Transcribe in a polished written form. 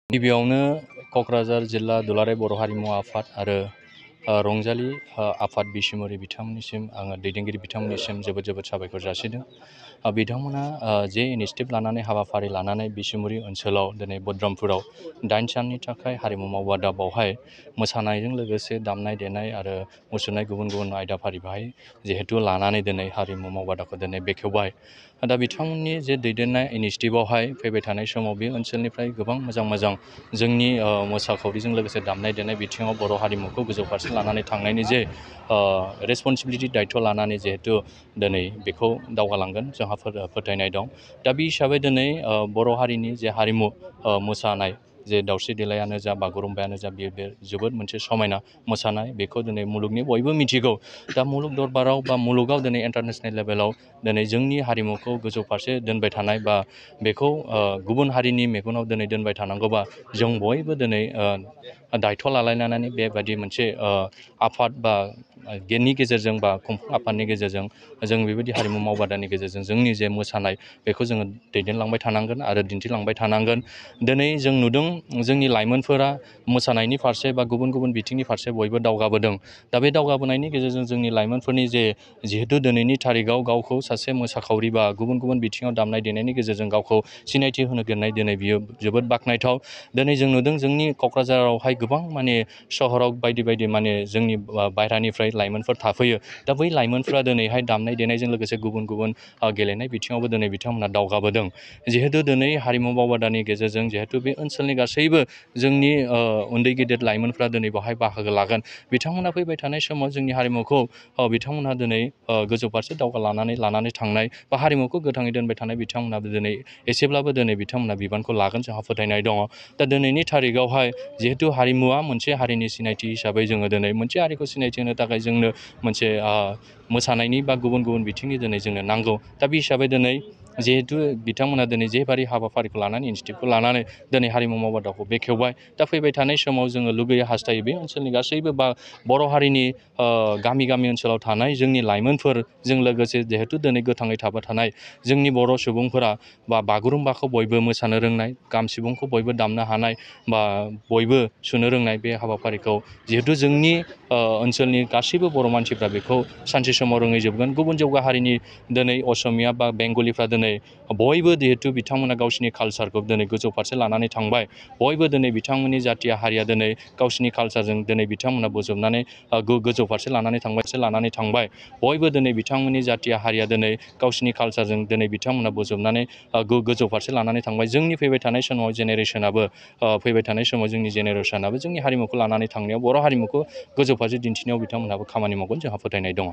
गिबियावनो क'क्राझार जिल्ला दुलाराय बर' हारिमु आफाद आरो रंजालि आफाद बिसुमुरि बिथांमोननिसिम आङो दैदेनगिरि बिथांमोननिसिम जोबोद साबायखर जासिदों। बिथांमोना जे इनिशिएटिभ लानानै हाबाफारि लानानै बिसुमुरि ओनसोलाव दिनै बद्रमपुराव 8 साननि थाखाय हारिमु मावबादा बावहाय मोसानायजों लोगोसे दामनाय देनाय आरो मुसुरनाय गुबुन आयदाफारि बाहाय जिहेतु लानानै दिनै हारिमु मावबादाखौ दिनै बेखेवबाय। दा बिथांमोननि जे दैदेननाय इनिशिएटिभआवहाय फैबाय थानाय समाव बे ओनसोलनिफ्राय गोबां मोजां जोंनि मोसाखावरिजों लोगोसे दामनाय देनाय बिथिङाव बर' हारिमुखौ गोजौ फारसे लानानै थांनायनि जे रेसपन्सिबिलिटि दायथ' लानानै जिहेतु दिनै बेखौ दावगालांगोन जोंहा फोथायनाय दं। दा बे हिसाबै दिनै बर' हारिनि जे हारिमु मोसानाय जे दावस्रि देलायानो जा बागुरुम्बायानो जा बेयो जोबोद मोनसे समायना मोसानाय, बेखौ दिनै मुलुगनि बयबो मिथिगौ। दा मुलुग दरबाराव बा मुलुगाव दिनै इन्टारनेसनेल लेभेलाव दिनै जोंनि हारिमुखौ गोजौ फारसे दोनबाय थानाय बा बेखौ गुबुन हारिनि मेगनाव दिनै दोनबाय थानांगौबा जों बयबो दिनै दायथ' लालायनानै बेबायदि मोनसे आफाद बा गेटनि गेजेरजों बा खुंफुं आफादनि गेजेरजों जों बेबायदि हारिमु मावबादानि गेजेरजों जोंनि जे मोसानाय बेखौ जोङो दैदेनलांबाय थानांगोन आरो दिन्थिलांबाय थानांगोन। दिनै जों नुदों जोंनि लाइमोनफोरा मोसानायनि फारसे बा गुबुन बिथिंनि फारसे बयबो दावगाबोदों। दा बे दावगाबोनायनि गेजेरजों जोंनि लाइमोनफोरनि जिहेतु दिनैनि थारिखआव गावखौ सासे मोसाखावरि बा गुबुन बिथिङाव दामनाय देनायनि गेजेरजों गावखौ सिनायथि होनो गोनाय दिनै बियो जोबोद बाख्नायथाव। दिनै जों नुदों जोंनि क'क्राझारावहाय गोबां माने सहराव बायदि माने जोंनि बायह्रानिफ्राय लाइमोनफोर थाफैयो। दा बै लाइमोनफोरा दिनैहाय दामनाय देनायजों लोगोसे गुबुन गेलेनाय बिथिङावबो दिनै बिथांमोना दावगाबोदों। जिहेतु दिनै हारिमु मावबादानि गेजेरजों जिहेतु बे ओनसोलनि गासैबो जोंनि उन्दै गेदेर लाइमोनफ्रा दिनै बेवहाय बाहागो लागोन। बिथांमोना फैबाय थानाय समाव जोंनि हारिमुखौ बिथांमोनहा दिनै गोजौ फारसे लानानै थांनाय बा हारिमुखौ गोथाङै दोनबाय थानाय बिथांमोनाबो दिनै एसेब्लाबो दिनै बिथांमोना बिबानखौ लागोन जोंहा फोथायनाय दङ। दा दिनैनि थारिखआवहाय जिहेतु हारिमुवा मोनसे हारिनि सिनायथि हिसाबै जोङो दिनै मोनसे हारिखौ सिनायथि होनो थाखाय जोंनो मोनसे मोसानायनि बा गुबुन बिथिंनि दिनै जोंनो नांगौ। दा बे हिसाबै दिनै जिहेतु बिथांमोना दिनै जेबारि हाबाफारिखौ लानानै इनिशिएटिभखौ लानानै दिनै हारिमु मावबादाखौ बेखेवबाय। दा फैबाय थानाय समाव जोङो लुगैयो हास्थायो बे ओनसोलनि गासैबो बा बर' हारिनि गामि ओनसोलाव थानाय जोंनि लाइमोनफोरजों लोगोसे जिहेतु दिनै गोथाङै थाबाय थानाय जोंनि बर' सुबुंफोरा बा बागुरुम्बाखौ बयबो मोसानो रोंनाय, खाम सिफुंखौ बयबो दामनो हानाय बा बयबो सुनो रोंनाय बे हाबाफारिखौ जिहेतु जोंनि ओनसोलनि गासैबो बर' मानसिफ्रा बेखौ सानसे समाव रोंहैजोबगोन। गुबुन जौगा हारिनि दिनै असमिया बा बेंगलिफ्रा दिनै बयबो जिहेतु बिथांमोना गावसिनि कालसारखौ दिनै गोजौ फारसे लानानै थांबाय। बयबो दिनै बिथांमोननि जाथिया हारिया दिनै गावसिनि कालसारजों दिनै बिथांमोना बोजबनानै गोजौ फारसे लानानै थांबाय। बयबो दिनै बिथांमोननि जाथिया हारिया दिनै गावसिनि कालसारजों दिनै बिथांमोना बोजबनानै गोजौ फारसे लानानै थांबाय। जोंनि फैबाय थानाय समाव जोंनि जेनेरेसनाबो जोंनि हारिमुखौ लानानै थांनायाव बर' हारिमुखौ गोजौ फारसे दिन्थिनायाव बिथांमोनहाबो खामानि मावगोन जोंहा फोथायनाय दङ।